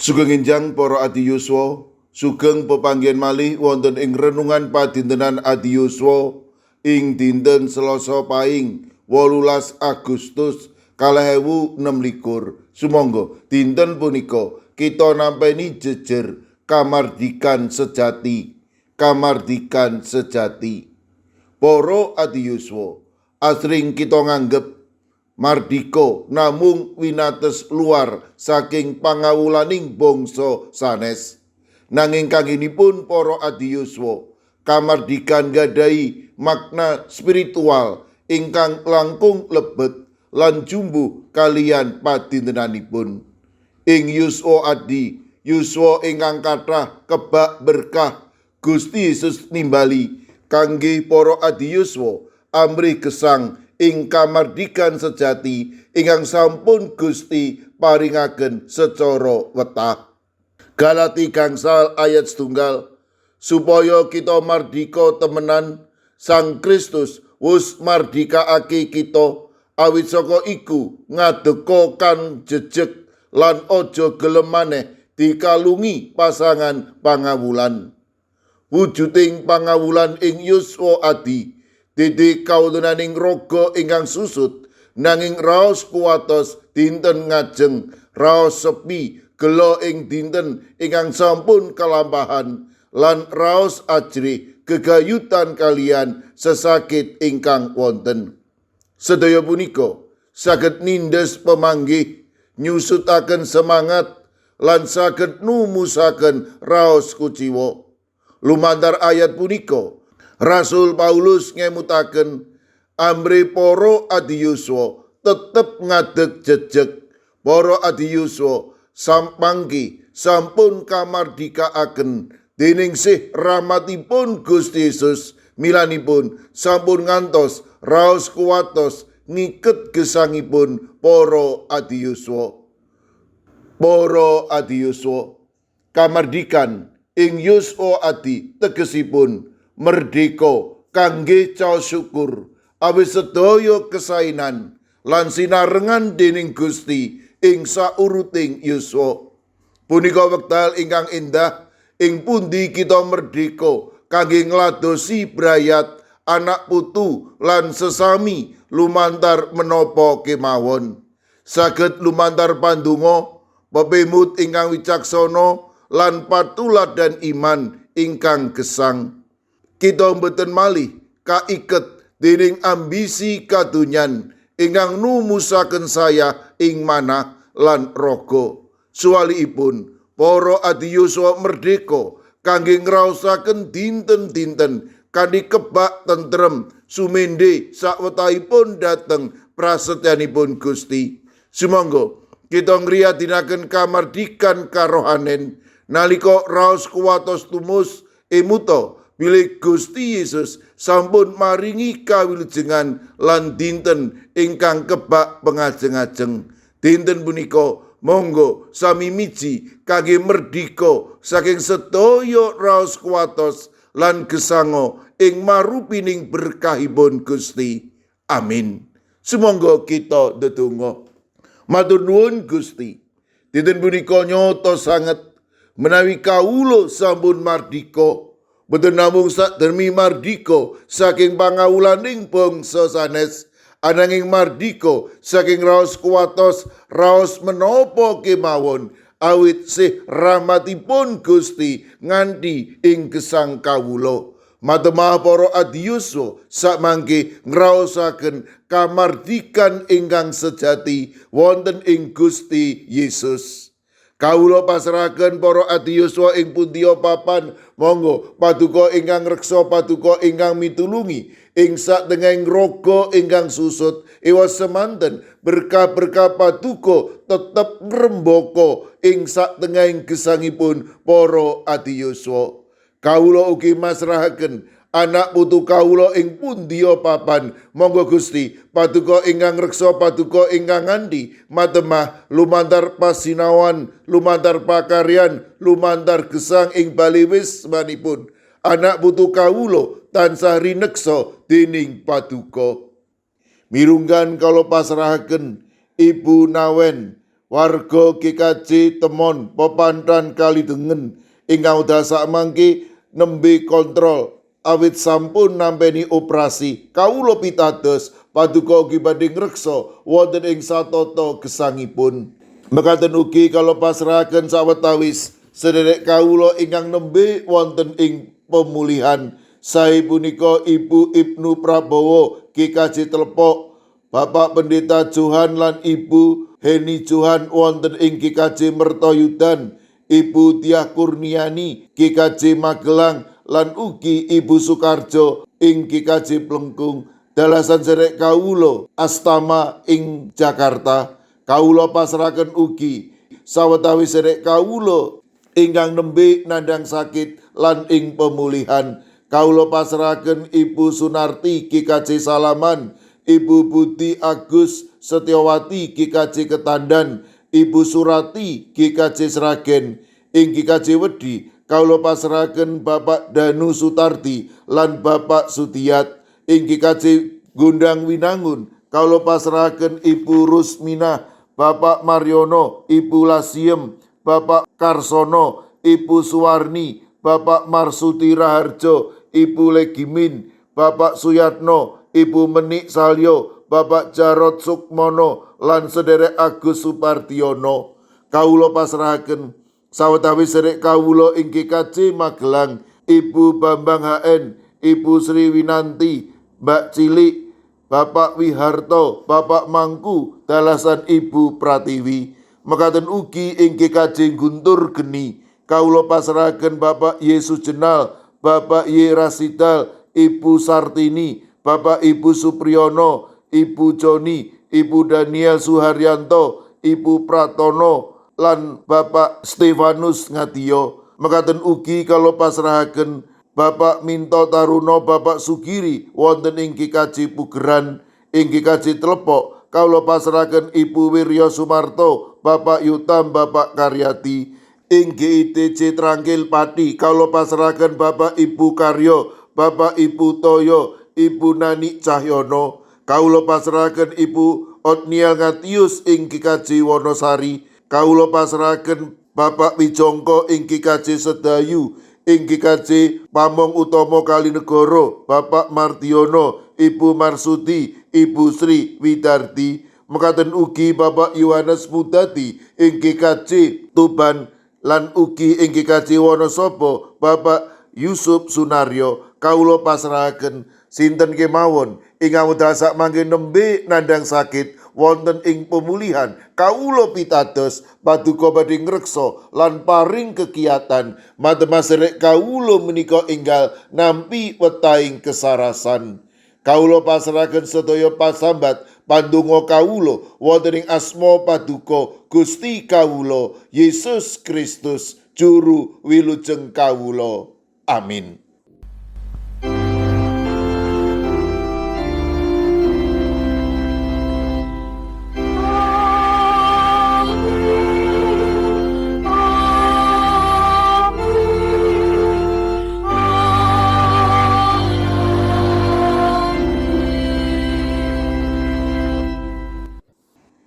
Sugeng enjang para adi yuswa, sugeng pepanggihan malih wonten ing renungan padintenan adi yuswa ing dinten Selasa Paing 18 Agustus 2026. Sumangga dinten punika kita nampeni jejer kamardikan sejati, kamardikan sejati. Para adi yuswa, asring kita nganggep mardika namung winates luar saking pangawulaning bangsa sanes. Nanging kanginipun para adi yuswa, kamardikan gadhahi makna spiritual ingkang langkung lebet lan jumbuh kaliyan padintenanipun. Ing yuswa adi, yuswa ingkang kathah kebak berkah, Gusti Yesus nimbali kangge para adi yuswa amrih gesang ing kamardikan sejati ingkang sampun Gusti paringaken secara wetah. Galati gangsal ayat setunggal, supaya kita mardika temenan, Sang Kristus wus mardikaake kita, awit saka iku ngadeka kang jejeg lan aja gelem maneh dikalungi pasangan pangawulan. Wujuding pangawulan ing yuswa adi dede kawontenaning raga ingkang susut, nanging raos kuwatos dinten ngajeng, raos sepi gela ing dinten ingkang sampun kalampahan, lan raos ajrih gegayutan kaliyan sesakit ingkang wonten. Sedaya punika saged nindes pemanggih, nyusutaken semangat, lan saged numusaken raos kuciwa. Lumantar ayat punika, Rasul Paulus ngemutaken amrih para adi yuswa tetep ngadeg jejeg. Para adi yuswa sampangki sampun kamardikaaken dening sih rahmatipun Gusti Yesus, milanipun sampun ngantos raos kuwatos ngiket gesangipun para adi yuswa. Para adi yuswa, kamardikan ing yuswa adi tegesipun merdeka kangge caos syukur awit sedaya kesainan lan sinarengan dening Gusti ing sauruting yuswa. Punika wekdal ingkang endah ing pundi kita merdeka kangge ngladosi brayat anak putu lan sesami lumantar menapa kemawon. Saged lumantar pandonga, pepemut ingkang wicaksana lan patuladan iman ingkang gesang. Kita mboten malih kaiket dening ambisi kadonyan ingkang numusaken saya ing manah lan raga. Suwalikipun para adi yuswa merdeka kangge ngraosaken dinten-dinten kanthi kebak tentrem sumende sawetahipun dhateng prasetyanipun Gusti. Sumangga kita ngriyadinaken kamardikan karohanen nalika raos kuwatos tumus emuta bilih Gusti Yesus sampun maringi kawilujengan lan dinten ingkang kebak pengajeng-ajeng. Dinten punika monggo sami miji kangge merdika saking sedaya raos kuwatos lan gesango ing marupining berkahipun Gusti. Amin. Sumangga kita ndedonga. Matur nuwun Gusti. Dinten punika nyata sanget menawi kawula sampun mardika. Boten namung sakdermi mardika saking pangawulaning bangsa sanes, ananging mardika saking raos kuwatos, raos menapa kemawon, awit sih rahmatipun Gusti nganti ing gesang kawula. Matemah para adi yuswa sakmangke ngraosaken kamardikan ingkang sejati wonten ing Gusti Yesus. Kawula pasrahaken para adi yuswa ing pundiya papan, monggo paduka ingkang reksa, paduka ingkang mitulungi ing satengahing raga ingkang susut. Ewa semanten berkah-berkah paduka tetep ngrembaka ing satengahing gesangipun para adi yuswa. Kawula ugi masrahaken anak putu kawula ing pundiya papan, monggo Gusti paduka ingkang reksa, paduka ingkang ngandhi matemah lumantar pasinaon, lumantar pakaryan, lumantar gesang ing bali wismanipun. Anak putu kawula tansah rineksa dening paduka. Mirunggan kawula pasrahaken Ibu Nawen warga GKJ Temon Pepantan Kalidengen ingkang wekdal sakmangke nembe kontrol awit sampun nampeni operasi. Kawula pitados paduka ugi badhe ngreksa wonten ing satata gesangipun. Mekaten ugi kawula pasrahaken sawetawis sederek kawula ingkang nembe wonten ing pemulihan, sae punika Ibu Ibnu Prabowo GKJ Telepok, Bapak Pendeta Johan lan Ibu Heni Johan wonten ing GKJ Mertoyudan, Ibu Tiah Kurniani GKJ Magelang lan ugi Ibu Sukarjo ing GKJ Plengkung. Dalasan serek kawula Astama ing Jakarta. Kawula pasrahaken ugi sawetawis serek kawula ingkang nembe nandhang sakit lan ing pemulihan. Kawula pasrahaken Ibu Sunarti GKJ Salaman, Ibu Budi Agus Setiawati GKJ Ketandan, Ibu Surati GKJ Sragen. Ing GKJ Wedi kawula pasrahaken Bapak Danu Sutardi lan Bapak Sudiyat. Ing GKJ Gondang Winangun kawula pasrahaken Ibu Rusminah, Bapak Maryono, Ibu Lasiem, Bapak Karsono, Ibu Suwarni, Bapak Marsuti Raharjo, Ibu Legimin, Bapak Suyatno, Ibu Menik Salyo, Bapak Jarod Sukmono lan sederek Agus Supardiono. Kawula pasrahaken sawetawis sederek kawula ing GKJ Magelang, Ibu Bambang HN, Ibu Sri Winanti, Mbak Cilik, Bapak Wiharto, Bapak Mangku, dalasan Ibu Pratiwi. Mekaten ugi ing GKJ Guntur Geni, kawula pasrahaken Bapak Yesus Jenal, Bapak Y Rasidal, Ibu Sartini, Bapak Ibu Supriyono, Ibu Joni, Ibu Daniel Suharyanto, Ibu Pratono lan Bapak Stefanus Ngadiyo. Mekaten ugi kawula pasrahaken Bapak Minto Taruno, Bapak Sugiri wonten ing GKJ Pugeran. Ing GKJ Telepok kawula pasrahaken Ibu Wirya Sumarto, Bapak Yutam, Bapak Karyati. Ing GITJ Trangkil Pati kawula pasrahaken Bapak Ibu Karyo, Bapak Ibu Toyo, Ibu Nani Cahyono. Kawula pasrahaken Ibu Otniel Ngatius ing GKJ Wonosari. Kawula pasrahaken Bapak Wijongko ing GKJ Sedayu. Ing GKJ Pamong Utomo Kalinegoro, Bapak Mardiono, Ibu Marsudi, Ibu Sri Widardi. Mekaten ugi Bapak Yohanes Mudati ing GKJ Tuban lan ugi ing GKJ Wonosobo Bapak Yusuf Sunaryo. Kawula pasrahaken sinten kemawon ingkang wekdal sakmangke nembe nandhang sakit wonten ing pemulihan. Kawula pitados paduka badhe ngreksa lan paring kegiatan matem serek kawula menika enggal nampi wetahing kesarasan. Kawula pasrahaken sedaya pasambat pandonga kawula wonten ing asma paduka Gusti kawula Yesus Kristus juru wilujeng kawula. Amin.